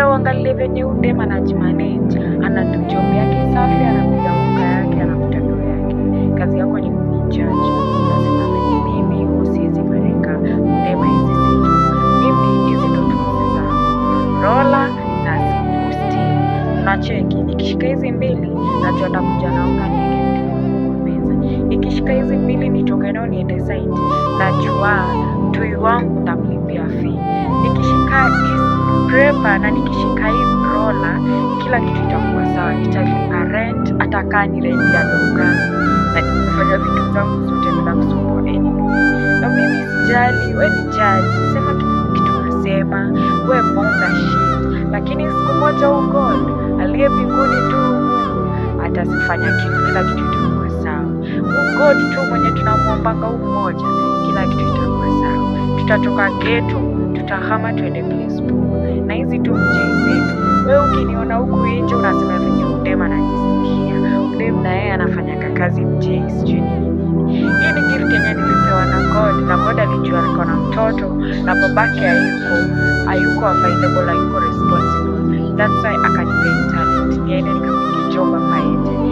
Enda uangalie venye huyu dem anajimanage, anado job yake safi, anapiga mboka yake, anakuta doo yake. Kazi yako ni kunijudge. Unasema venye mimi huo siwezi marika, dem hawezi settle. Mimi hizi ndo tools zangu, roller na steam. Unacheki, nikishika hizi mbili najua nitakuja na unga niweke vitu vyangu kwa meza. Nikishika hizi mbili nitoke nao niende site, najua mtoi wangu nitamlipia fee. Nikishika hii scraper na nikishika hii roller, kila kitu itakuwa sawa. Nitalipa rent, hata kaa ni rent ya doga, na nitafanya vitu zangu zote bila kusumbua anybody. Na mimi sijali, we ni judge, sema kitu unasema, we bonga shit, lakini siku moja huu God aliye mbinguni tu Mungu atafanya kitu, kila kitu itakuwa sawa. Huu God tu mwenye tunamwombanga huu mmoja, kila kitu itakuwa sawa. Tutatoka ghetto, tutahama tuende place poa. Na hizi tu mjei zetu. Wewe ukiniona huku nje unasema venye udem anajisikia. Udem na yeye anafanyanga kazi mjei sijui nini nini. Hii ni gift yenye nilipewa na God, na God alijua niko na mtoto na babake hayuko available, hayuko responsible. That's why akanipea talent. Niende nikapige job hapa nje.